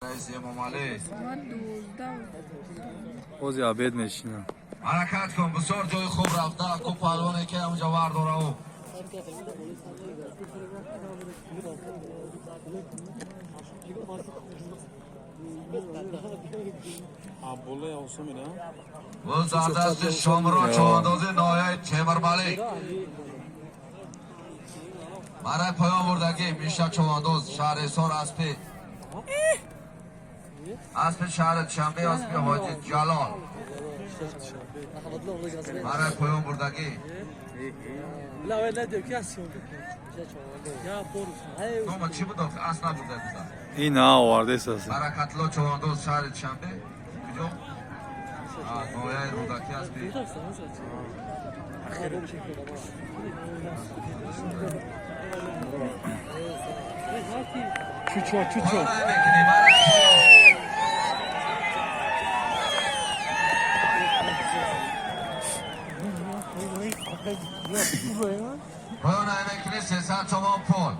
Раиси Эмомалӣ. Соат 12. Бози обед мешинам. Ҳаракат кун, бисёр ҷои хуб рафта ку, паҳлвоне ки ҳамунҷо вардора ӯ. Вуз дар дасти Шомурод, човандози ноҳияи Темурмалик. Барои поён бурдагӣ Миша човандоз, шаҳри Ҳисор, аспи шаҳри Душанбе, аспи Ҳоҷи Ҷалол. Барои поён бурдагӣ. Нома чӣ буд охи? Асп набурда буда. Ин на овардест аст. Баракатулло човандоз, шаҳри Душанбе. Куҷо? Ноҳияи Рӯдакӣ, аспи Чучо, чучо. Поён мекунӣ барои поён. Поён мекунӣ, 300 сомон пул.